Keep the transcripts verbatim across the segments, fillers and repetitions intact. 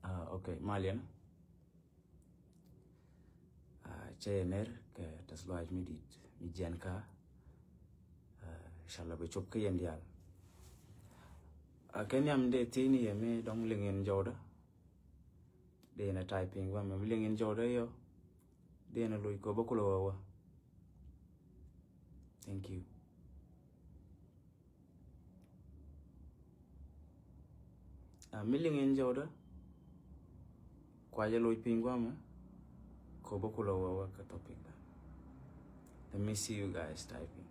Ah, okay, malian. Ah, cɛ yɛ ner kɛ tɛth lɔaac mi dit mi jiɛn ka. Ah, inshallah bɛ cop kä yɛn dial. Ah, kɛ nhiam dee thiec ni yɛ mi dɔŋ liŋ in jɔwdä. Dee in a typing wa mɛ mi liŋ in jɔwdä yɔ. Dee in a loc kɔ bä kulɛ wä wä. Thank you. Ah, mi liŋ in jɔwdä. Kua jɛ loc piny guamɛ. Kɔ bä kulɛ wä wä kɛ topic da. Let me see you guys typing.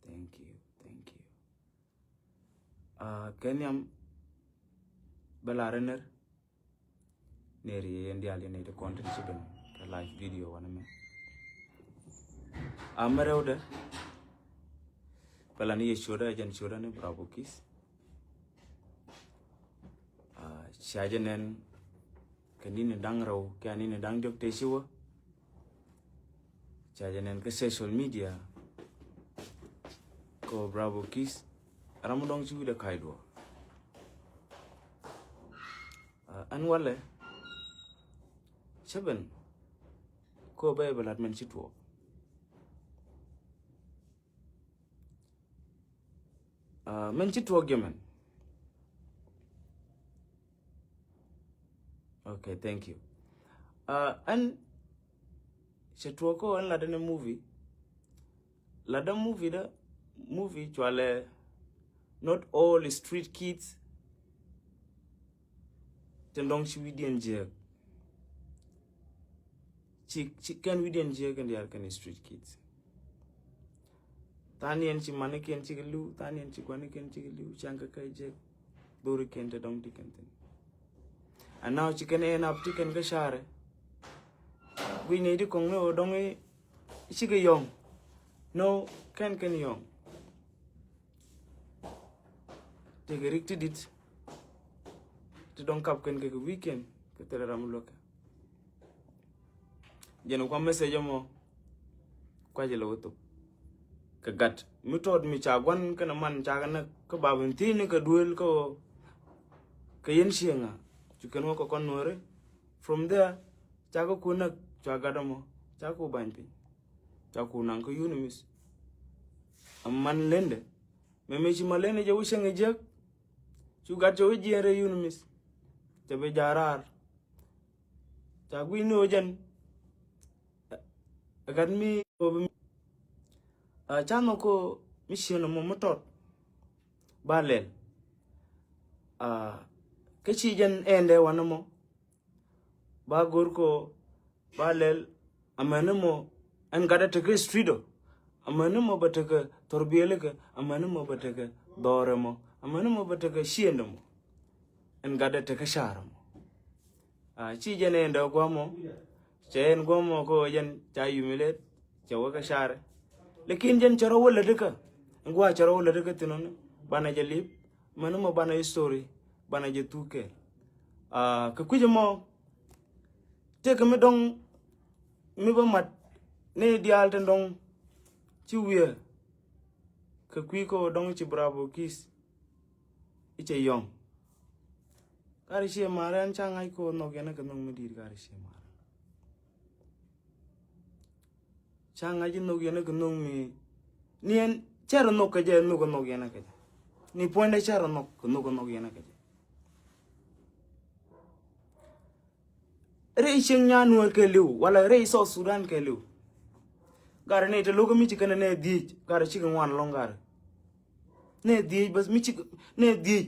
Thank you, thank you. Ah, kɛ nhiam bɛ lar ner. Ner yɛ yɛn dial yɛn nɛy ti content ci ben kɛ live video wanɛ mɛ. Ah, mɛ rɛwdɛ bɛ la ni yɛ ciötdä jɛn ciötdä ni Bravo Kiss. Ah, cia jɛ nɛn kɛ nini da̱ŋ rɛw kɛ nini da̱ŋ diɔk te ci wä. Ca jɛ nɛn kä social media. Kɔ Bravo Kiss ram dɔŋ ci wi̱dɛ ka̱c duɔ. Ah, ɛn walɛ cä ben kɔ bɛ bɛ lat mɛn ci tuɔɔk. Ah, mɛn ci tuɔɔk jɛ mɛn. Okay, thank you. Ah, ɛn cɛ tuɔɔk kɔ ɛn latdä ni movie. Latdä movie dä, movie cualɛ Not All Street Kids. Tin dɔŋ ci wi̱diɛn jiɛk. Ci, ci kɛn wi̱diɛn jiɛk kɛn diaal kɛn street kids. Than yɛn ci manikiɛn cikɛ li̱w, than yɛn ci guanikiɛn cikɛ li̱w, ca̱ŋ kɛ kɛ jek. Dhorikiɛn te dɔ̱ŋ ti kɛn thin. And now ci kɛn end up ti kɛn kä carɛ. Guic ni ti kɔŋ ni ɣöö dɔ̱ŋ i̱ cikɛ yɔ̱ŋ. No, kɛn kɛn yɔ̱ŋ. Tekɛ rik ti dit. Ti dɔ̱ŋ kap kɛn kɛ kɛ weekend kɛ thilɛ ram luäkɛ. Jɛn kua message mɔ. Kua jɛ lɛ wä thop. Kɛ gat mi tɔt mi ca guan kɛn man ca kɛ näk kä ba ben thiec ni kɛ duel kä kɛ yɛn cieŋa. Cu kɛn wä kɛ kɔn nuɔri. From there ca kɛ ku näk cua gat mɔ ca ku bany piny. Ca ku naŋ kä UNMISS. A man lendɛ. Mɛ mi ci ma lendɛ jɛ wä cieŋ jiäk. Cu gat cɛ wä jiɛn rɛ UNMISS. Cɛ bi ja̱ raar. Ca gui̱n ni ɣöö jɛn ɛ gat mi ɣöö bi mi. A, ca nhɔk ko mi ciën mɔ mi tɔt. Ba lɛl. A, kä ci jɛn ɛndɛ wanɛ mɔ. Ba go̱r ko ba lɛl. Amäni mɔ ɛn gatdä tekɛ street ɔ. Amäni mɔ bɛ tekɛ thorbiɛlikɛ. Amäni mɔ bɛ tekɛ dhɔrɛ mɔ. Amäni mɔ bɛ tekɛ ciëndɛ mɔ. Ɛn gatdä tekɛ carɛ mɔ. A, ci jɛn ɛn dee gua̱a̱mɔ. Cɛ ɛn gua̱a̱mɔ kɛ ɣöö jɛn ca humiliate. Cɛ wä kɛ carɛ. Lakin jɛn cɛ rɔ wä lätdä kä. Ɛn gua̱a̱ cɛ rɔ wä lätdä kä thin ɔni. Banɛ jɛ lip. Amäni mɔ banɛ history. Banɛ jɛ thuk kɛɛl. A, kɛ kui̱c ɛmɔ. Tëëkɛ mi dɔ̱ŋ mi bä mat ni diaal tin dɔ̱ŋ ci wiee. Kɛ kui̱ kä dɔ̱ŋ ci Bravo Kiss. I̱ cɛ yɔ̱ŋ. Kari ciɛ ma̱a̱r ɛn ca ŋa̱c kɛ nhɔk yɛn kɛ nhɔk mi di̱i̱t kari ciɛ ma̱a̱r. Ca ŋa̱c i̱ nhɔk yɛn kɛ nhɔk mi ni ɛn cɛ rɔ nhɔk kɛ jɛ nhɔk kɛ nhɔk yɛn kɛ jɛ. Ni puɔ̱nydɛ cɛ rɔ nhɔk kɛ nhɔk kɛ nhɔk yɛn kɛ jɛ. Rɛy cieŋ nyan nuɔr kɛ li̱w wala rɛy South Sudan kɛ li̱w. Garɛ nɛ te lo̱kä mi ci kɛnɛ nɛ dhiec garɛ cikɛ ŋuan lɔ̱ŋ garɛ. Nɛ dhiec bäth mi cikɛ nɛ dhiec.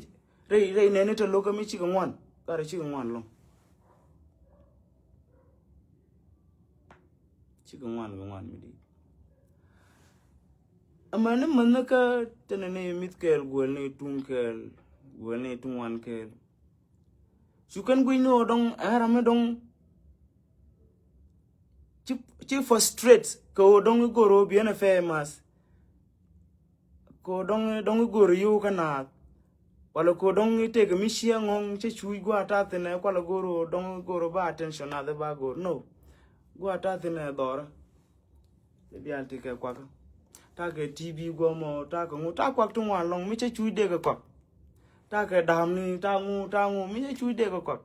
Rɛy rɛy nɛni te lo̱kä mi cikɛ ŋuan garɛ cikɛ ŋuan lɔ̱ŋ. Cikɛ ŋuan kɛ ŋuan mi di̱i̱t. Amäni mäni kä tɛnɛ ni mi̱th kɛɛl guäl ni tuŋ kɛɛl guäl ni tuŋ wan kɛɛl. Cu kɛn guic ni ɣöö dɔ̱ŋ ɛn ram mi dɔ̱ŋ ci, ci frustrate kɛ ɣöö dɔ̱ŋ i̱ go̱r ɣöö biɛn ɛ famous. Kɛ ɣöö dɔ̱ŋ, dɔ̱ŋ i̱ go̱r i̱ yio̱w kä naath. Wala kɛ ɣöö dɔ̱ŋ i̱ tëëkɛ mi ciɛ ŋɔ̱ŋ cä cuuc gua̱a̱ ta̱thi̱n ɛ kualɛ go̱r ɣöö dɔ̱ŋ i̱ go̱r ɣöö ba attention naath i̱ ba go̱r. No. Gua̱a̱ ta̱thi̱n ɛ dhɔrä. Cɛ diaal ti kɛ kuakä. Takɛ T B guɔmɔ, takɛ ŋu, ta kuak ti ŋuan lɔŋ mi cɛ cuc dee kɛ kuak. Takɛ damni, ta ŋu, ta ŋu mi cɛ cuc dee kɛ kuak.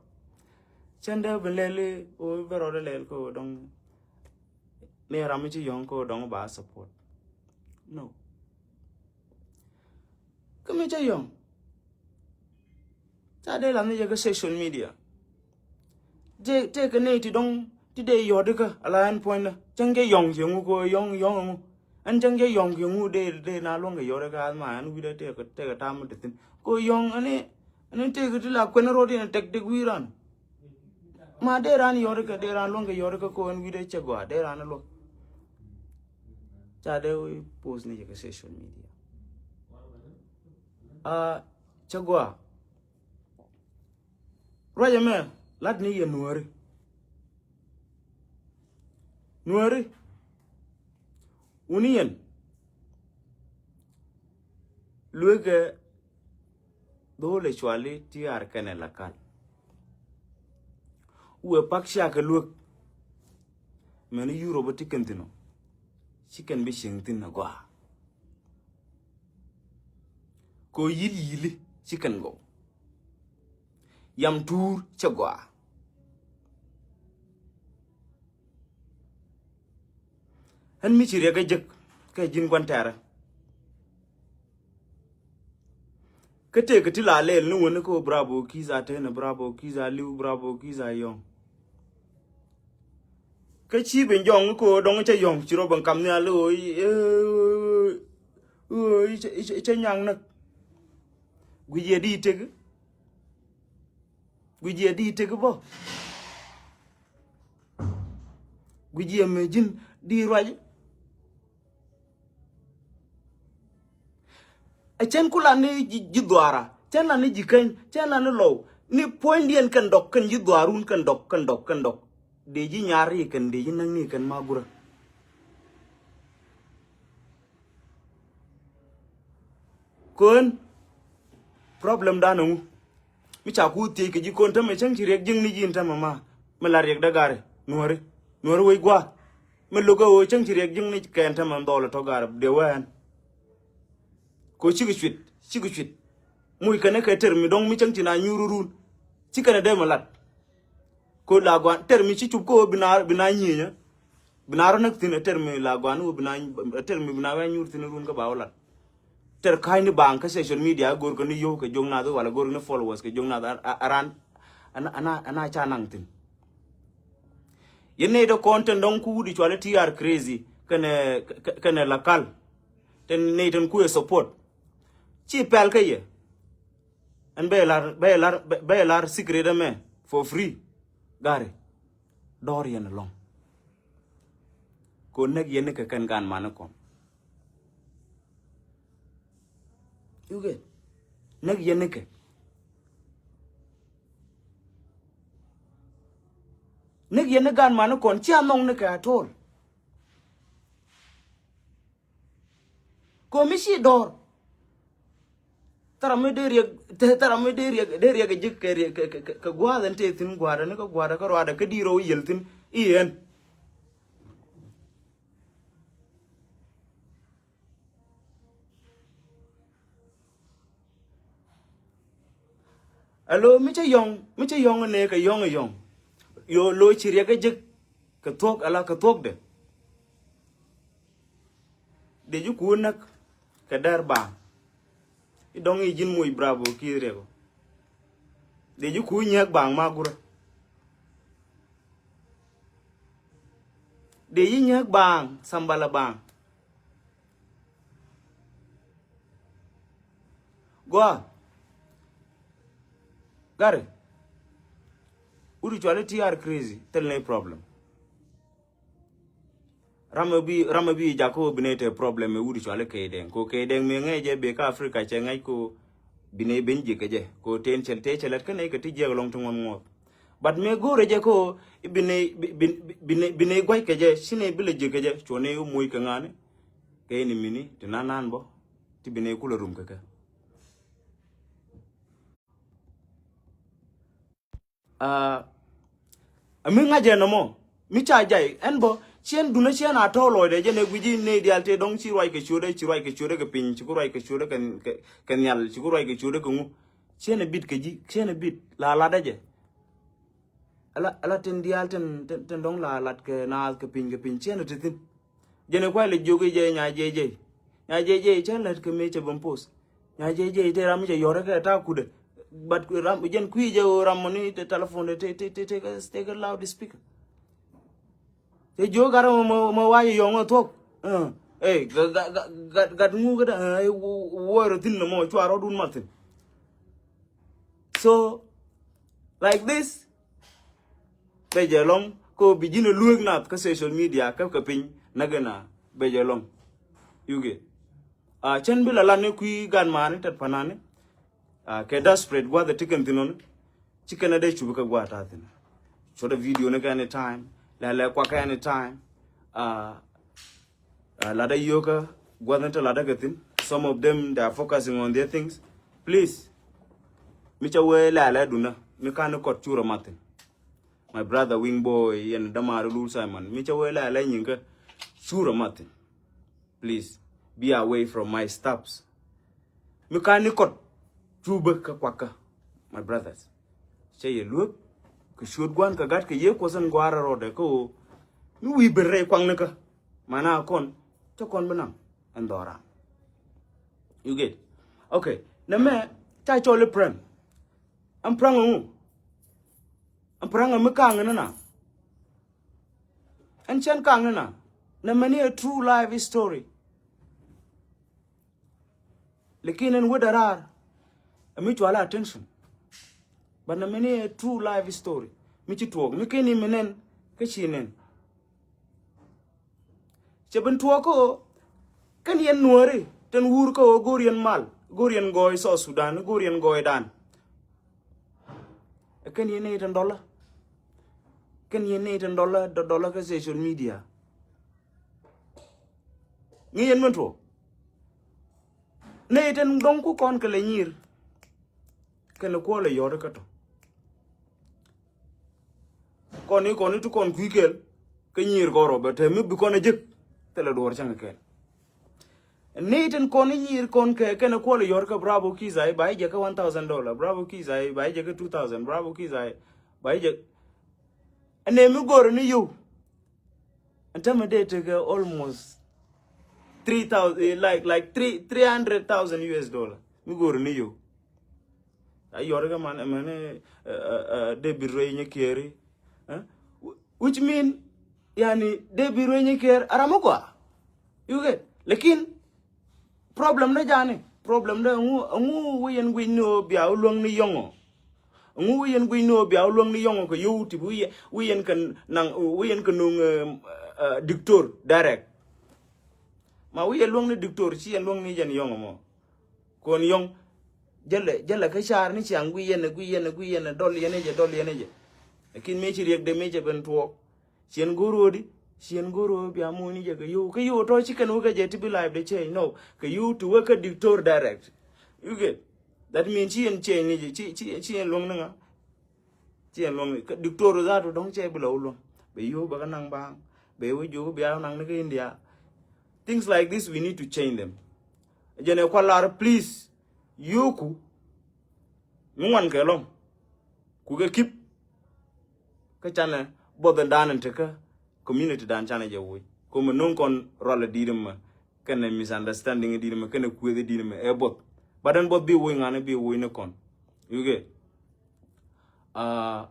Cɛn dee bi lɛli o bɛ rɔɔdɛ lɛl kɛ o dɔŋ. Ni ram mi ci yɔŋ kɛ o dɔŋ ba support. No. Kä mi cɛ yɔŋ. Ca dee la ni jɛ kä social media. Tëë, tëë kɛ nɛy ti dɔŋ ti dee yɔt ikä ala ɛn puɔ̱nydä. Cäŋ jɛ yɔ̱ŋ cɛ ŋu kɛ yɔ̱ŋ, yɔ̱ŋ ɛŋu. Ɛn cäŋ jɛ yɔ̱ŋ cɛ ŋu dee, dee na luɔ̱ŋ kɛ yɔt ikä ath ma ɛn wi̱dä tëë kɛ, tɛk kɛ tam mi te thi̱n. Kɛ yɔ̱ŋ ɛn i̱, ɛn i̱ tëë kɛ ti la kuɛn rot in tɛk dek wi̱i̱ ran. Ma dee ran yɔt ikä, dee ran luɔ̱ŋ kɛ yɔt ikä kɛ ɛn wi̱dä cɛ gɔaa, dee ran luɔ̱ŋ. Ca dee wi̱i̱ post ni jɛ kɛ social media. Ah, cɛ gɔaa. Ruacɛ mɛ lat ni yɛ nuääri. Nuääri. Wuni yɛn. Luekɛ dho̱o̱lɛ cuali ti ar kɛnɛ la kal. Wëë pak cia kɛ luek. Mɛn Europe ti kɛn thin ɔ. Ci kɛn bi cieŋ thin a gɔaa. Ko yil yili ci kɛn gɔw. Yam tuur cɛ gɔaa. Ɣän mi ci riɛk kä jek kä ji̱n gua̱n tɛ̈rä. Kä tëëkɛ ti la lɛl ni wäni kä Bravo Kiza, tënɛ Bravo Kiza li̱w, Bravo Kiza yɔ̱ŋ. Kä ci ben jɔŋ kä dɔŋ cä yɔ̱ŋ ci rɔ ben kam nhial ɣöö, ɣöö, ɣöö, cä, cä, cä nyaŋ näk. Guic yɛ di tek. Guic yɛ di tek bä. Guic yɛ mɛ ji̱n di ruac. Ɛ cɛn ku la ni ji̱, ji̱ dhuaara, cɛn la ni ji̱ käny, cɛn la ni lɔw, ni puɔ̱nydiɛn kɛn dɔk, kɛn ji̱ dhuaarun kɛn dɔk, kɛn dɔk, kɛn dɔk. Dee ji̱ nyar ri kɛn, dee ji̱ näk ni kɛn ma gurä. Kön problem dan ɛŋu? Mi ca ku thiec kɛ ji̱ kön tämɛ cäŋ ci riɛk ji̱ŋ ni ji̱n tämɛ ma. Mi la riɛk dä gari nuɔri. Nuɔri wec gua̱a̱. Mi lo̱k ɛ ɣöö cäŋ ci riɛk ji̱ŋ ni kɛn tämɛ dhɔl ɛ tɔ gari dee wään. Ko cikɛ cuit, cikɛ cuit. Muc kɛn ɛ kɛ ter mi dɔ̱ŋ mi cäŋ ci na nyuur run. Ci kɛn ɛ dee mi lat. Ko la guan ter mi ci cup ko bi na, bi na nyinyä. Bi na rɔ näk thi̱n ɛ ter mi la guan wä bi na, ɛ ter mi bi na wä nyuur thi̱n run kä ba wä lat. Ter ka̱ny ni baŋ kä social media go̱r kä ni yio̱w kɛ jok nath wala go̱r kä ni followers kɛ jok nath a, a, a ran. Ana, ana, ana ca naŋ thi̱n. Yɛn nɛy dɔ kɔn ten dɔŋ ku wut i̱ cuali T R Crazy kɛnɛ, kɛ, kɛnɛ la kal. Ten nɛy ten ku yɛ support. Ci pɛl kä yɛ. Ɛn bɛ lar, bɛ lar, bɛ, bɛ lar secret ɛmɛ for free. Gari. Dɔɔr yɛn ɛlɔŋ. Ko näk yɛn ni kɛ kɛn gan mani kɔn. You get? Näk yɛn ni kɛ. Näk yɛn ni gan mani kɔn. Cia nhɔŋ ni kɛ at all. Ko mi ci dɔr. Thara mi dee riɛk, thara mi dee riɛk, dee riɛk ji̱ kɛ riɛk kɛ, kɛ, kɛ, kɛ gua̱a̱th ɛn tëë thi̱n gua̱a̱dä ni kä gua̱a̱dä kä ruaadä kä di̱i̱r ɔ yiël thi̱n i̱ ɛn. Alo mi cä yɔ̱ŋ, mi cä yɔ̱ŋ nɛ kɛ yɔ̱ŋ yɔ̱ŋ. Yo lo ci riɛk kä jek kɛ thuɔ̱k ala kɛ thuɔ̱kdɛ. Dee ji̱ kuun näk kɛ dɛr baaŋ. I̱ dɔ̱ŋ i̱ ji̱n moc Bravo ki̱i̱th riɛk ɔ. Dee ji̱ kuun nyääk baaŋ ma gurä. Dee ji̱ nyääk baaŋ sambala baaŋ. Gua. Gari. Wut i̱ cuali T R Crazy thil ni problem. Ram mi bi, ram mi bi jak ko bi ni te problem mi wut i̱ cuali Kɛy Dɛŋ. Ko Kɛy Dɛŋ mi ŋäc jɛ bek kä Africa cɛ ŋäc ko bi ni ben ji̱ kɛ jɛ. Ko ten cɛl te cɛl lɛt kä ni kɛ ti jiɛk lɔŋ ti ŋuɔn ŋuɔth. But mi go̱o̱rɛ jɛ ko bi ni, bi, bi, bi ni, bi ni gua̱c kɛ jɛ, ci ni bi lɛ ji̱ kɛ jɛ, cuɔ ni moc kɛ ŋa̱ni. Kɛ ni mini ti nan nan bɔ ti bi ni kulɛ rum kɛ kɛ. Ah, mi ŋa̱c ɛn nɔmɔ mi ca jay ɛn bɔ Ciɛn dunä ciɛn a tɔ̱ lɔcdɛ jɛn ɛ gui̱ci nɛy diaal tëë dɔ̱ŋ ci ruac kɛ ciötdɛ, ci ruac kɛ ciötdɛ kɛ piny, ci ku ruac kɛ ciötdɛ kɛ, kɛ, kɛ nhial, ci ku ruac kɛ ciötdɛ kɛ ŋu. Ciɛn ɛ bit kɛ ji̱, ciɛn ɛ bit la latdä jɛ. Ala, ala tin diaal tin, tin, tin dɔ̱ŋ la lat kɛ naath kɛ piny, kɛ piny, ciɛn ɛ ti thi̱n. Jɛn ɛ kuay lɛ jiök i̱ jɛ Nya Jɛy Jɛy. Nya Jɛy Jɛy cä lät kɛ mëë cɛ ben post. Nya Jɛy Jɛy te ram mi cɛ yɔrɛ kɛ ta̱a̱ kudɛ. But ram, jɛn kui̱ jɛ ɣöö ram mɔni te telephone te, te, te, te, te, te kɛ loud speaker. Te jiök gat mɔ, mɔ, mɔ wacɛ yɔŋ ɛ thuɔ̱k. Ɛ, ɛ, gat, gat, gat, gat ŋu kädä, ɛ, wä, wä rɔ thi̱n nɔmɔ cua rɔɔdun mat thi̱n. So, like this, bɛ jɛ lɔŋ, ko bi ji̱n a luek nath kä social media, kä kɛ piny, nä gɛ na, bɛ jɛ lɔŋ. You get? Ah, cɛn bi la lan ni kui̱ gan mani, tet panani. Ah, kɛ desperate gua̱th a ti kɛn thin ɔni. Ci kɛn a dee cubi kä gua̱th a thin. Cuɔt a video ni kɛ anytime. Lɛ lɛ kuak kɛ anytime. Ah, ah, ladä yiokä gua̱th ni te ladä kɛ thin. Some of them, they are focusing on their things. Please. Mi ca wee lɛ lɛ dunä. Mi kan ni kɔt cur a mathin. My brother Wing Boy, yɛn dämaari Lul Simon. Mi ca wee lɛ lɛ nyiŋkä cur a mathin. Please, be away from my steps. Mi kan ni kɔt cubä kä kuakä, my brothers. Cɛ yɛ luek kɛ ciöt gua̱n kɛ gat kɛ yɛ kuɔth in gua̱a̱r rɔɔdɛ kä ɣöö mi wi̱i̱ ben rɛy kuaŋnikä. Mana kɔn cä kɔn bi naŋ ɛn dhɔran. You get? Okay. Nɛ mɛ ca cɔl i̱ prank. Ɛn prank ŋu? Ɛn prank ɛ mi kaŋ ni na. Ɛn cɛn kaŋ ni na. Nɛ mɛni ɛ true life story. Lakin ɛn wä dɛ raar ɛ mi cual attention. But nɛ mɛni ɛ true life story mi ci tuɔɔk mi keni mi nɛn kä ci nɛn. Cɛ ben tuɔɔk kä ɣöö kɛn yɛn nuääri tin wuur kä ɣöö go̱o̱r yɛn mal, go̱o̱r yɛn gɔɔy South Sudan, go̱o̱r yɛn gɔɔydan. Ɛ kɛn yɛn nɛy tin dɔlä. Kɛn yɛn nɛy tin dɔlä, dɔ-, dɔlä kä social media. Ŋi̱i̱c yɛn min tuɔɔk. Nɛy tin dɔ̱ŋ ku kɔn kɛ lɛ nyi̱i̱r. Kɛn kuɔl ɛ yɔt kä tɔ. Kɔn i̱, kɔn i̱ ti kɔn kui̱ kɛl. Kä nyi̱i̱r kɔn rɔ bɛ te mi bi kɔn ɛ jek. Thilɛ duɔr cäŋ kɛl. Ni tin kɔn i̱ nyi̱i̱r kɔn kɛ kɛn kuɔl i̱ yɔr kä Bravo Kiss ay ba i̱ jɛ kä one thousand dollar. Bravo Kiss ay ba i̱ jɛ kä two thousand. Bravo Kiss ay ba i̱ jɛ. Ɛn ɛ mi go̱r ni yio̱w. Ɛn tämɛ dee tekɛ almost three thousand, eh, like, like three, three hundred thousand U S dollar. Mi go̱r ni yio̱w. A yɔr kɛ man, man, eh, eh, eh, David Roy Nyakiɛri. Eh? Wh-, which mean, yani, David Roy Nyakiɛri, a ram mi gɔaa. You get? Lakin, problem dä jani, problem dä ŋu, ŋu wi̱i̱ yɛn guic ni ɣöö bia wä luäŋ ni yɔŋɔ. Ŋu wi̱i̱ yɛn guic ni ɣöö bia wä luäŋ ni yɔŋɔ kɛ yio̱w ti wi̱i̱ yɛn, wi̱i̱ yɛn kɛ naŋ, wi̱i̱ yɛn kɛ nuŋ, eh, eh, diktor direct. Ma wi̱i̱ yɛn luäŋ ni diktor, ci yɛn luäŋ ni jɛn yɔŋɔ mɔ. Kɔn yɔŋ, jälɛ, jälɛ kä car ni ciaŋ gui̱i̱ yɛn, gui̱i̱ yɛn, gui̱i̱ yɛn, dɔl yɛn jɛ, dɔl yɛn jɛ. Lakin mëë ci riɛk de mëë cɛ ben tuɔɔk. Ciɛn go̱o̱r ɣöödi, ciɛn go̱o̱r ɣöö bia muuni jɛ kɛ yio̱w. Kɛ yio̱w tɔ ci kɛn wä kɛ jɛ ti bi life de change. No, kɛ yio̱w ti wä kä diktor direct. You get? That mean ci yɛn change ni jɛ, ci, ci, ci yɛn luäŋ ni ŋa. Ci yɛn luäŋ ni, kä diktor that dɔ̱ŋ cɛ bi la wä luäŋ. Bɛ yio̱w bɛ kä naŋ baaŋ. Bɛ wä jiök bia naŋ ni kä India. Things like this, we need to change them. Jɛn ɛ kualar, please. Yio̱wku. Mi ŋuan kɛ lɔ̱ŋ. Ku kɛ kip. Kä canɛ buɔth in dan in tekä community dan canɛ jɛ woc. Kä mi no̱o̱ŋ kɔn rual in di̱i̱t mɛ. Kɛnɛ misunderstanding in di̱i̱t mɛ. Kɛnɛ kueth in di̱i̱t mɛ. Ɛ buɔth. But ɛn buɔth bi woc ŋa̱n bi woc ni kɔn. You get? Ah,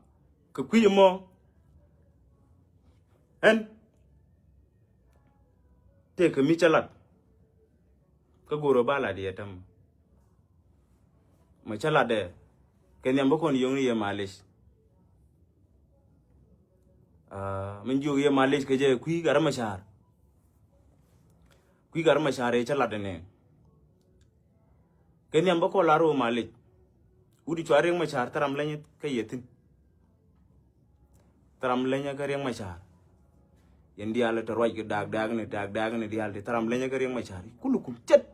kɛ kui̱ mɔ. Ɛn. Tëë kɛ mi cä lat. Kä go̱o̱r ɔ ba lat yɛ täm. Mɛ cä lat dɛ. Kɛ nhiam bä kɔn yio̱ŋ ni yɛ malic. Ah, min jiök yɛ malic kɛ jɛ kui̱ gat rɛ mɛ ca̱r. Kui̱ gat rɛ mɛ ca̱r yɛ cä lat dɛ nɛ. Kɛ nhiam bä kɔn lar wä malic. Wut cua Riɛk Macar thil ram leny kä yɛ thi̱n. Thil ram leny kä Riɛk Macar. Yɛn diaal te ruac kɛ daak daak ni, daak daak ni diaal te thil ram leny kä Riɛk Macar. Kulukum ce̱t.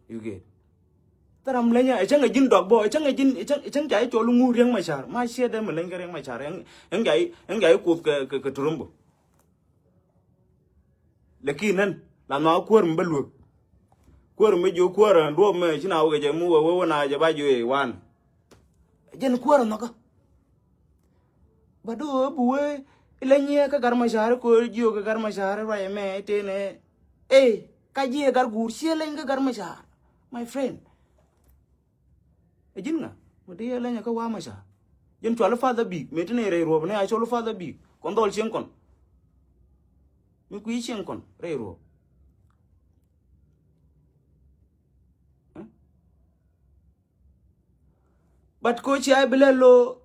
You get? Thil ram leny ɛ cäŋ ɛ ji̱n dɔk bä, ɛ cäŋ ɛ ji̱n, ɛ cäŋ, ɛ cäŋ ca i̱ cɔl iŋu Riek Machar. Ma ciɛ dee mi leny kɛ Riek Machar, ɛn, ɛn ca i̱, ɛn ca i̱ kuoth kɛ, kɛ, kɛ turumbo. Lakin nän, la nhɔakä kuäär mi bä luek. Kuäär mi jiök kuäär ɛ duɔ̱ɔ̱p mɛ ci na wä kɛ jɛ mi wä wä wä na jɛ ba jiök ɛ wan. Jɛn kuäär ɛ nhɔkä. But do bu wee ilɛ nyiɛ kä Gat Macar ko jiök kä Gat Macar ruac ɛmɛ tenɛ. Ey, ka jiɛ Gat Guur ciɛ leny kä Gat Macar. My friend. Ɛ ji̱n ŋa? Mi ti yɛ leny kä Wa Macar. Jɛn cual father big. Mi ti ni rɛy ruɔp ni a cɔl father big. Kɔn dhɔl cieŋ kɔn. Mi kui̱ cieŋ kɔn rɛy ruɔp. Ɛ? But ko cia bi lɛ lo,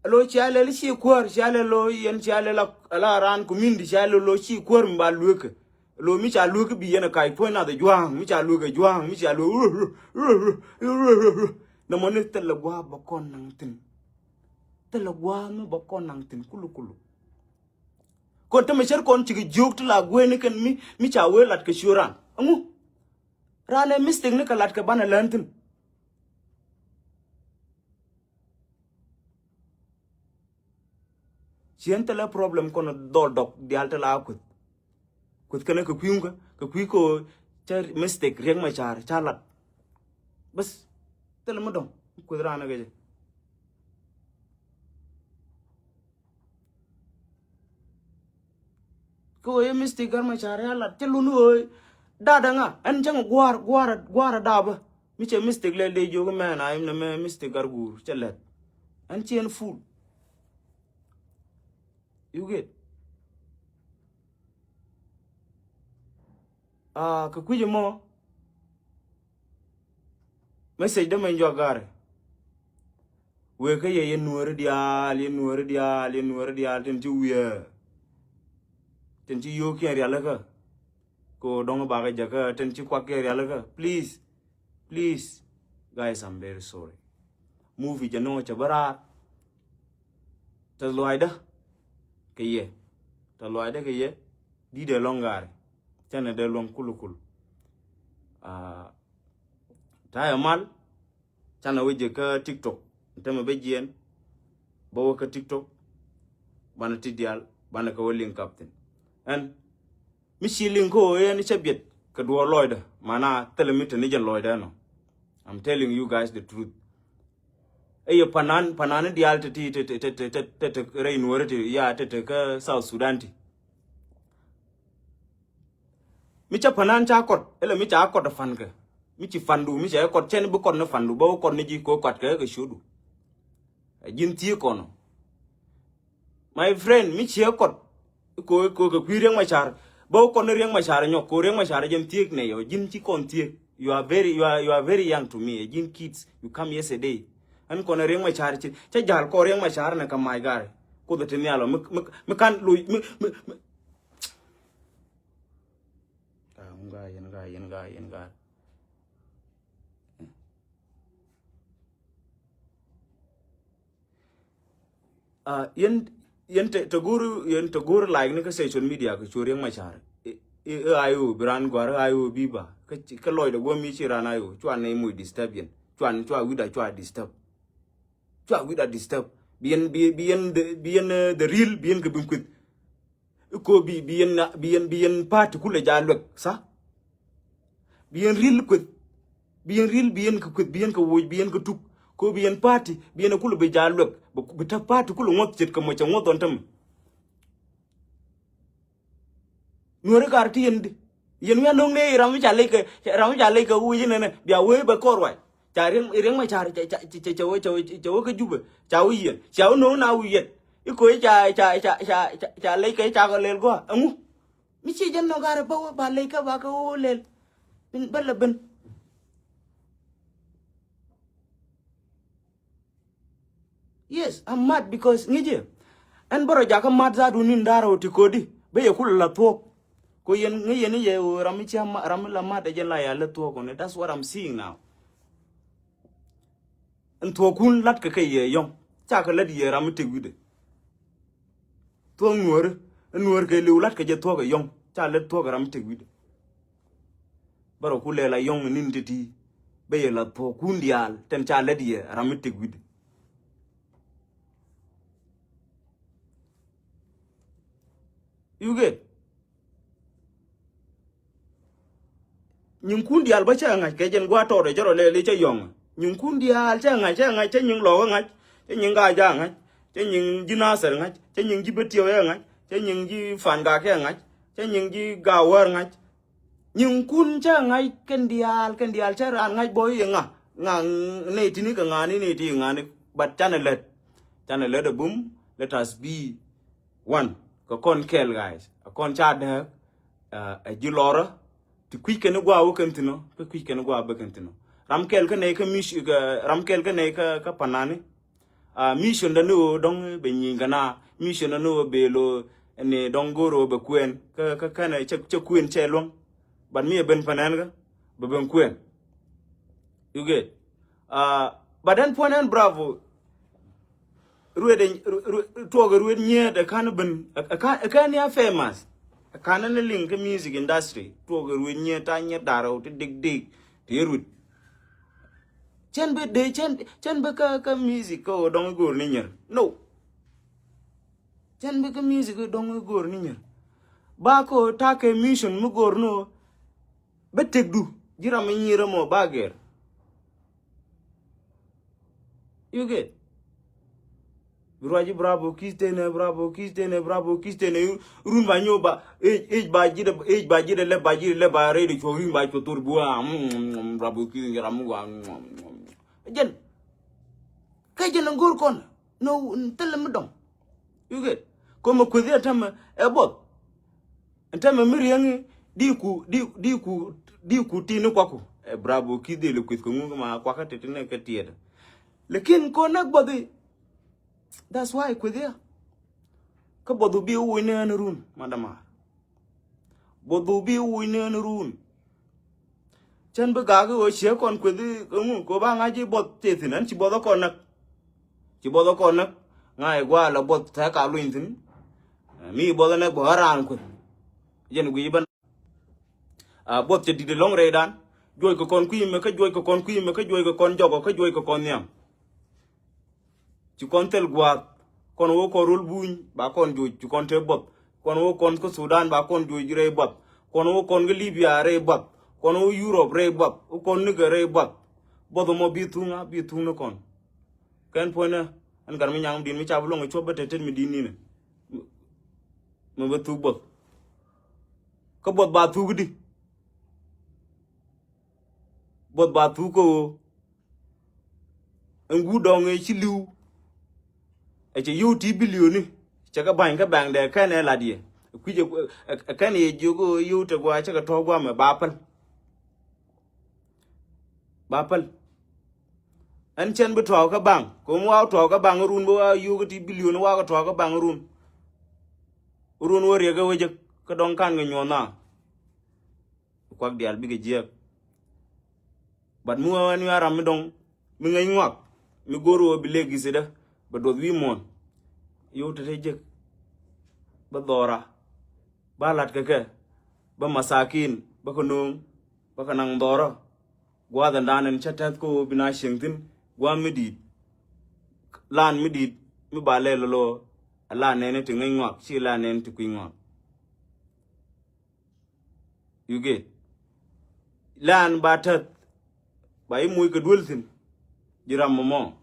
lo cia lɛ li ci kuäär, cia lɛ lo yɛn cia lɛ la, la ran community, cia lɛ lo ci kuäär mi ba luekä. Lo mi ca luekä bi yɛn a kac puɔ̱ny nath a jua̱a̱ŋ, mi ca luekä jua̱a̱ŋ, mi ca luekä. Nɛ mɔ ni thilɛ gua̱a̱ bä kɔn naŋ thi̱n. Thilɛ gua̱a̱ mi bä kɔn naŋ thi̱n kulu kulu. Kɔn te mi cär kɔn cikɛ jiök ti la gueeni kɛn mi, mi ca wee lat kɛ ciö ran. Ɛŋu? Ran ɛ mistake ni kɛ lat kɛ banɛ lään thi̱n. Ciɛn thilɛ problem kɔn dhɔl dɔk diaal thilɛ a kueth. Kueth kɛnɛ kɛ kui̱ ŋukä, kɛ kui̱ kɛ ɣöö cä mistake Riek Macar ca lat. Bäth, thilɛ mi dɔ̱ŋ kueth ran ɛ kɛ jɛ. Kä ɣöö yɛ mistake Gat Macar ya lat cä lun ɣöö dada ŋa ɛn cäŋ gua̱a̱r gua̱a̱r gua̱a̱r dapä. Mi cɛ mistake lɛl dee jiök mɛn a imnɛ mɛ mistake Gat Guur cɛ lɛt. Ɛn ci ɛn full. You get? Ah, kɛ kui̱c ɛmɔ message dämɛ in jɔak ga̱rɛ. Wëë kä yɛ yɛ nuääri diaal, yɛ nuääri diaal, yɛ nuääri diaal tin ci wiee. Tin ci yio̱o̱kiɛn rialikä. Kɛ ɣöö dɔ̱ŋ bakɛ jäkä tin ci kuakiɛn rialikä. Please, please, guys, I'm very sorry. Movie jɛ nöö cɛ bä raar. Tɛth luaacdä kɛ yɛ. Tɛth luaacdä kɛ yɛ. Di̱t ɛ lɔ̱ŋ gaari. Canɛ dee luäŋ kulu kulu. Ah, ta̱yɛ mal. Canɛ wä jɛ kä TikTok. Tämɛ bä jiɛn. Bä wä kä TikTok. Banɛ ti diaal. Banɛ kɛ wä link up thi̱n. Ɛn mi ci liŋ kä ɣöö yɛn cä biɛt kɛ duɔɔr lɔcdä. Mana thilɛ mi te ni jɛn lɔcdä ɛnɔ. I'm telling you guys the truth. Ɛ yɛ panan, panan diaal te ti te te te te te rɛy nuɔri ti ya te te kä South Sudan ti. Mi ca panan ca kɔt, ilɛ mi ca kɔt ɛ pankɛ. Mi ci pandu, mi ca kɔt cɛn bi kɔt ni pandu, bä wä kɔt ni ji̱ ko kɔt kɛ kɛ ciötdu. Ɛ ji̱n thieek kɔnɔ. My friend, mi ciɛ kɔt. Ko, ko, kɛ kui̱ Riek Macar. Bä wä kɔt ni Riek Macar nyɔk, ko Riek Macar jɛn thieek nɛ yɔ, ji̱n ci kɔn thieek. You are very, you are, you are very young to me, ɛ ji̱n kids. You come yesterday. Ɛn kɔn Riek Macar ci, cä ja̱l kɔ Riek Macar nɛ kɛ mac garɛ. Kuoth ɛ ti nhial ɔ, mi, mi, mi kan loc, mi, mi, mi. Ah, ŋun gaa, yɛn gaa, yɛn gaa, yɛn gaa. Ah, yɛn, yɛn te, te go̱o̱r, yɛn te go̱o̱r like ni kä social media kɛ cu Riek Macar. I, i, i ayo bi ran gɔ̱a̱r ayo bi ba. Kä, kä lɔcdɛ guɔ mi ci ran ayo. Cua nɛy moc disturb yɛn. Cua, cua wi̱da cua disturb. Cua wi̱da disturb. Bi yɛn, bi, bi yɛn, the, bi yɛn, eh, the real, bi yɛn kɛ bin kueth. Iko bi, bi yɛn, bi yɛn, bi yɛn party kulɛ ja luɛk, sa? Bi yɛn ril kueth. Bi yɛn ril, bi yɛn kɛ kueth, bi yɛn kɛ woc, bi yɛn kɛ tuk. Ko bi yɛn party, bi yɛn kulɛ bi ja luɛk. Bi, bi ta party kulɛ ŋuɔth ce̱tkɛ mɔ cɛ ŋuɔth ɔn tämɛ. Nuɔri kar ti yɛn di. Yɛn wi̱i̱ anɔŋ ni ram mi ca lec kɛ, ram mi ca lec kɛ wi̱i̱ inɛnɛ. Bia wee bɛ kɔr wac. Ca Riek, Riek Macar ca, ca, ca, ca, ca wä, ca wä, ca wä kä Jubɛ. Ca wä yiɛn. Ca wä no̱o̱ŋ na wi̱i̱ yɛn. Iko ca, ca, ca, ca, ca, ca lec kɛ ca kɔ lɛl gɔaa. Ɛŋu? Mi ci jɛn nɔ garɛ bä wä ba lec kä ba kä wä lɛl. Bin bä lɛ bin. Yes, I'm mad because ŋi̱cɛ. Ɛn bärɔ jakä mad za̱a̱du ni̱n da̱rä wä ti kodi. Bä yɛ kulɛ la thuɔ̱k. Ko yɛn ŋi̱cɛ ni yɛ wä ram mi cia ma-, ram mi la mad ɛ jɛn la ya lät thuɔ̱k kɔni. That's what I'm seeing now. Ɛn thuɔ̱kun latkɛ kɛ yɛ yɔ̱ŋ. Cakɛ lät yɛ ram mi tëk wi̱dɛ. Thuɔ̱k nuɔ̱ɔ̱ri. Ɛn nuɔ̱ɔ̱ri kɛ liw latkɛ jɛ thuɔ̱k ɛ yɔ̱ŋ. Ca lät thuɔ̱k ɛ ram mi tëk wi̱dɛ. Bärɔ ku lɛl a yɔ̱ŋ ni̱n ti̱ti̱. Bɛ yɛ la thuɔ̱k kun diaal tɛn ca lät yɛ ram mi tëk wi̱dɛ. You get? Nyiŋkun diaal bä cä ŋa̱c kɛ jɛn gua̱a̱th tɔɔt ɛ cä rɔ lɛl i̱ cä yɔ̱ŋ. Nyiŋkun diaal cä ŋa̱c, cä ŋa̱c, cä nyiŋ lɔɔk ɛ ŋa̱c, cä nyiŋ ga̱a̱c a ŋa̱c, cä nyiŋ ji̱ Nathɛr ŋa̱c, cä nyiŋ ji̱ Betiɛw ɛ ŋa̱c, cä nyiŋ ji̱ Fankak ɛ ŋa̱c, cä nyiŋ ji̱ Gawär ŋa̱c. Nyiŋkun cä ŋa̱c kɛn diaal, kɛn diaal cä raan ŋa̱c bä i̱ ŋa, ŋa nɛy ti̱ni kɛ ŋa̱ni, nɛy ti ŋa̱ni, but canɛ lät. Canɛ lät ɛ bum, let us be one. Kɛ kɔn kɛl, guys. A kɔn ca dääk, uh, a ji̱ lɔrä. Ti kui̱c kɛn i̱ gua̱a̱ wä kɛn thi̱n ɔ, kä kui̱c kɛn i̱ gua̱a̱ bä kɛn thi̱n ɔ. Ram kɛl kä nɛy kä mi̱c-, kä, ram kɛl kä nɛy kä, kä panani. Uh, mission dani ɣöö dɔ̱ŋ bɛ nyi̱i̱ŋ kɛ na. Mission dani ɣöö bɛ lo̱ ni dɔ̱ŋ go̱o̱r ɣöö bɛ kuɛn. Kä, kä kɛn cɛ, cɛ kuɛn cɛ luäŋ. But mi ɛ ben panɛn kä bɛ ben kuɛn. You get? Uh, but then puɔ̱n ɛn Bravo. Ruet, ruet, tuɔɔk ruet nyiet ɛ kan ben, ɛ kan, ɛ kan ya famous. Ɛ kan ni liŋ kä music industry. Tuɔɔk ruet nyiet ta nyiet darɛ ti dik dik ti ruet. Cɛn bi dee, cɛn, cɛn bi kä, kä music kä ɣöö dɔŋ i̱ go̱o̱r ni nyɛr. No. Cɛn bi kä music ɣöö dɔŋ i̱ go̱o̱r ni nyɛr. Ba kä ɣöö ta̱a̱ kɛ mission mi go̱o̱r ni ɣöö bä tëkdu ji̱ ram mi nyier ɛmɔ ba gɛr. You get? Bi ruac i̱ Bravo Kiss tenɛ, Bravo Kiss tenɛ, Bravo Kiss tenɛ. Run ba nyɔk ba age, age ba ji̱ dɛ, age ba ji̱ dɛ lɛ, ba ji̱ dɛ lɛ ba rɛy dɛ cuɔk rin ba cuɔk thor bi wa. Mm, mm, mm, Bravo Kiss in jɛ ram mi wa. Mm, mm, mm. Jɛn. Kä jɛn in go̱r kɔn. No, thilɛ mi dɔŋ. You get? Kɔmɛ kueth yɛ tämɛ ɛ buɔth. Ɛn tämɛ mi riɛŋi di ku, di, di ku, di ku ti ni kuaku. Ɛ Bravo Kiss dee lɛ kueth kɛ ŋu ma kuakä titi ni kɛ tiɛt. Lakin kɔn nɛ buɔthi. That's why kueth yɛ. Kä buɔthu bi wuc ni ɛn run ma dama. Buɔthu bi wuc ni ɛn run. Cän bi gak i̱ ɣöö ciek kɔn kueth i̱ ŋu kɛ ɣöö ba ŋa̱c i̱ buɔth tëë thi̱n, ɛn ci buɔth ɛ kɔn näk. Ci buɔth ɛ kɔn näk. Ŋa̱c i̱ gua̱a̱ lɛ buɔth tɛ̈k ka luny thi̱n. Mi buɔth ɛ näk buɔth ɛ raan kueth. Jɛn guic i̱ bän. A buɔth cɛ di̱t ɛlɔ̱ŋ rɛydan. Juɔc kɛ kɔn kui̱ mɛ kä juɔc kɛ kɔn kui̱ mɛ kä juɔc kɛ kɔn jɔkɔ kä juɔc kɛ kɔn nhiam. Ci kɔn thil gua̱a̱th, kɔn wä kɔn rol buny ba kɔn joc, ci kɔn te buɔth. Kɔn wä kɔn kä Sudan ba kɔn joc rɛy buɔth. Kɔn wä kɔn kä Libya rɛy buɔth. Kɔn wä Europe rɛy buɔth. Wä kɔn nikɛ rɛy buɔth. Buɔth mɔ bi thuŋ a, bi thuŋ ni kɔn. Kɛn puɔ̱nɛ, ɛn gat mi nyaŋ mi di̱n mi ca bi luɔ̱ŋ ɛ cuɔp bä tet tet mi di̱n ninɛ. Mi bä thuk buɔth. Kä buɔth ba thuk di. Buɔth ba thuk kä ɣöö ɛn guut dɔ̱ŋ ëë ci li̱w. Ɛ cɛ yio̱w ti bilioni. Cɛ kɛ ba̱ny kä ba̱ŋdɛ kɛn ɛ lat yɛ. Kui̱c ɛ kɛn yɛ jiök ɣöö yio̱w te gua cɛ kɛ tɔ̱ɔ̱k gua̱mɛ ba päl. Ba päl. Ɛn cɛn bi tɔ̱ɔ̱k kä ba̱ŋ. Kɛ ɣöö mi wa tɔ̱ɔ̱k kä ba̱ŋ run bi wa yio̱w kä ti bilioni wa kɛ tɔ̱ɔ̱k kä ba̱ŋ run. Run wä riɛk ɛ wecä kä dɔ̱ŋ kan kɛ nyuɔ̱th na. Kuak diaal bikɛ jiɛk. But mi wee wee ni a ram mi dɔŋ mi ŋäc ŋuak mi go̱o̱r wee bi lek gi̱thi̱dä bɛ duɔth wi̱i̱ muɔ̱ɔ̱n. Yio̱w te te jek bä dhɔra ba la̱t kɛ kɛ bä masakin bä kɛ no̱o̱ŋ bä kɛ naŋ dhɔra. Gua̱a̱th ɛn da̱a̱n ɛn cä tɛth kä wee bi na cieŋ thi̱n gua̱a̱th mi di̱i̱t. Lan mi di̱i̱t mi ba lɛl lɔ a lan nɛn ti ŋäc ŋuak ci lan nɛn ti kui̱ ŋuak. You get? Lan ba täth ba i̱ moc kɛ duel thi̱n. Ji̱ ram mɔmɔ.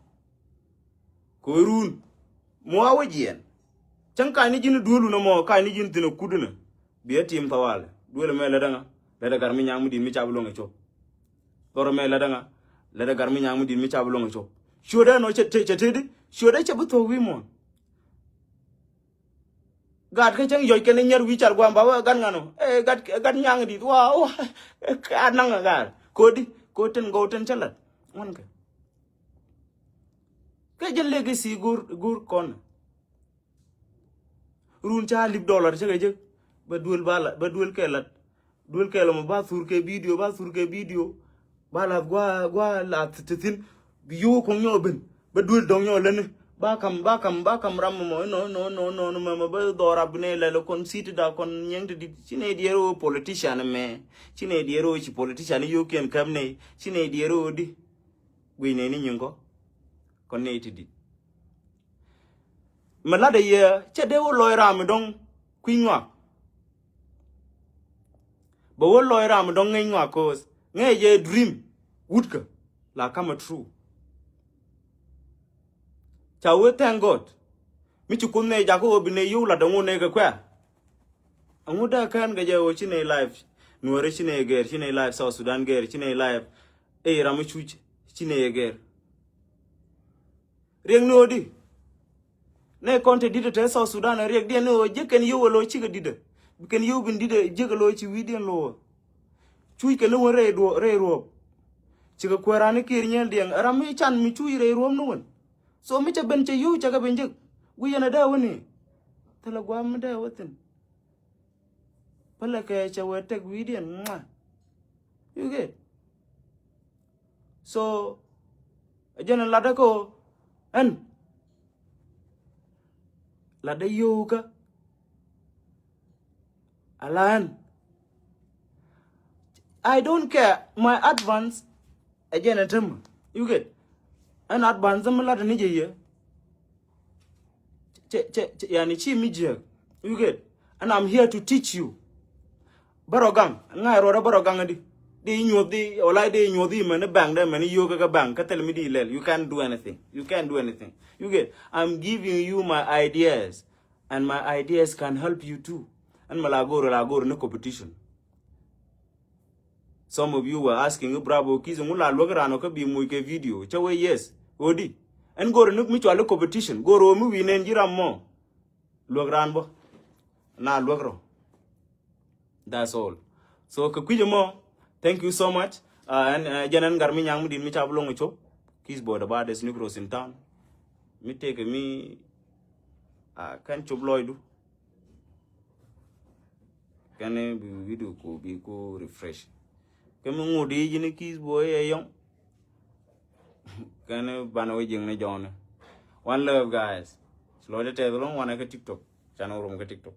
Kɛ run mɔ a wä jiɛn. Cäŋ ka̱ny ni ji̱n duel wun ɛmɔ ka̱ny ni ji̱n thi̱n ɛ kut inɛ. Bi ɛ tim thawalɛ duel ɛmɛ lɛ däŋä lɛ dɛ gar mi nyaŋ mi di̱n mi ca bi luɔ̱ŋ ɛ cop. Dhɔr ɛmɛ lɛ däŋä lɛ dɛ gar mi nyaŋ mi di̱n mi ca bi luɔ̱ŋ ɛ cop. Ciötdɛ nɔ cɛ te cɛ te di ciötdɛ cɛ bi thok wi̱i̱ muɔ̱ɔ̱n. Gat kä cäŋ yɔc kɛn inyɛr wi̱i̱ car gua̱a̱m ba wä gat ŋan ɔ. Ɛ gat, gat nyaŋ di̱t wa wa. A naŋ a gat kodi kodi tin gɔw tin cä lat. Ŋuan kɛ kɛ jɛn lek i̱ si gur gur kɔn. Run ca lip dollar cä kɛ jek bɛ duel ba lat bɛ duel kɛ lat. Duel kɛɛl mɔ ba thur kɛ bidio ba thur kɛ bidio. Ba lath gua gua lath ti thin. Bi yio̱w kɔŋ nyɔ ben ba duel dɔŋ nyɔ leni. Ba kam, ba kam, ba kam ram mɔ, no, no, no, no, no, mɛ, mɛ, ba dhɔra bi nɛ lɛl kɔn city da kɔn nyɛŋ ti dit. Ci nɛ diɛr wä politician mɛ. Ci nɛ diɛr wä ci politician yiokiɛn käm nɛ. Ci nɛ diɛr wä di. Guic nɛ ni nyiŋ kɔ. Kɔn nɛ ti dit. Mɛ lat ɛ yɛ, cɛ dee wä lɔc ram mi dɔŋ kui̱ nyuak. Bɛ wä lɔc ram mi dɔŋ ŋäc nyuak ko̱o̱th. Ŋäc jɛ dream. Wutkä. La kamɛ true. Ca wee thank God. Mi ci Kuoth nɛ jakä ɣöö bi nɛ yio̱w lat ɛŋu nɛ kɛ kuɛ. Ɛŋu dee kään kɛ jɛ ɣöö ci nɛ life Nuäri, ci nɛ gɛr, ci nɛ life South Sudan gɛr, ci nɛ life ɛ ram mi cuc, ci nɛ gɛr. Riɛk ni ɣöö di. Nɛ kɔn te di̱t te South Sudan ɛ riɛk diɛn ni ɣöö jek kɛn yio̱w ɛ lo̱c cikɛ di̱tdä. Bi kɛn yio̱w bin di̱t ɛ jek ɛ lo̱c ci wi̱i̱diɛn lo̱c. Cuc kɛn ni wän rɛy duɔ-, rɛy ruɔ̱p. Cikɛ kuäär rani Kiir Nyɛl Diɛŋ. Ɛ ram mi can mi cuc rɛy ruɔ̱p ni wän. So mi cɛ ben cɛ yio̱w cɛ kɛ ben jek. Wi̱c yɛn ɛ dee wäni. Thilɛ gua̱a̱p mi dee wä thi̱n. Pälɛ kɛ cɛ wee tek wi̱i̱diɛn ŋua. You get? So ɛ jɛn ɛ latdä kä ɣöö ɛn latdä yio̱wkä. Ala ɛn. I don't care. My advance. Ɛ jɛn ɛ tämɛ. You get? Ɛn advance mi latdä ni jɛ yɛ. Cɛ, cɛ, cɛ, yani ci mi jiɛk. You get? And I'm here to teach you. Bärɔ gaŋ, ŋa̱c ruɔdä bärɔ gaŋ di. Di nyuɔth di, wala di nyuɔth di mɛn bank dɛ mɛn yio̱w kɛ bank, kä thil mi di lɛl. You can't do anything. You can't do anything. You get? I'm giving you my ideas. And my ideas can help you too. Ɛn mɛ la go̱r, la go̱r ni competition. Some of you were asking, "Bravo Kiss, ŋu la luäk ran ɔ kä bi muc kɛ video?" Cä wee yes. Ɣöö di? Ɛn go̱r ni mi cual i̱ competition. Go̱r ɣöö mi wi̱i̱ nɛn ji̱ ram mɔ. Luäk ran bä. Na luäk rɔ. That's all. So kɛ kui̱c ɛmɔ, thank you so much. Uh, ɛn, uh, jɛn ɛn gar mi nyaŋ mi di̱t mi ca bi loŋ ɛ cop. Kiss boy the baddest Negroes in town. Mi tëëkɛ mi, uh, kɛn cop lɔcdu. Kɛn bi video ku bi ku refresh. Kɛ mi ŋut i̱ ji̱n Kiss boy ɛ yɔŋ. Kɛn banɛ wä ji̱n ni jɔɔni. One love, guys. Lɔcdä tɛth loŋ wanɛ kä TikTok. Canɛ wä rom kä TikTok.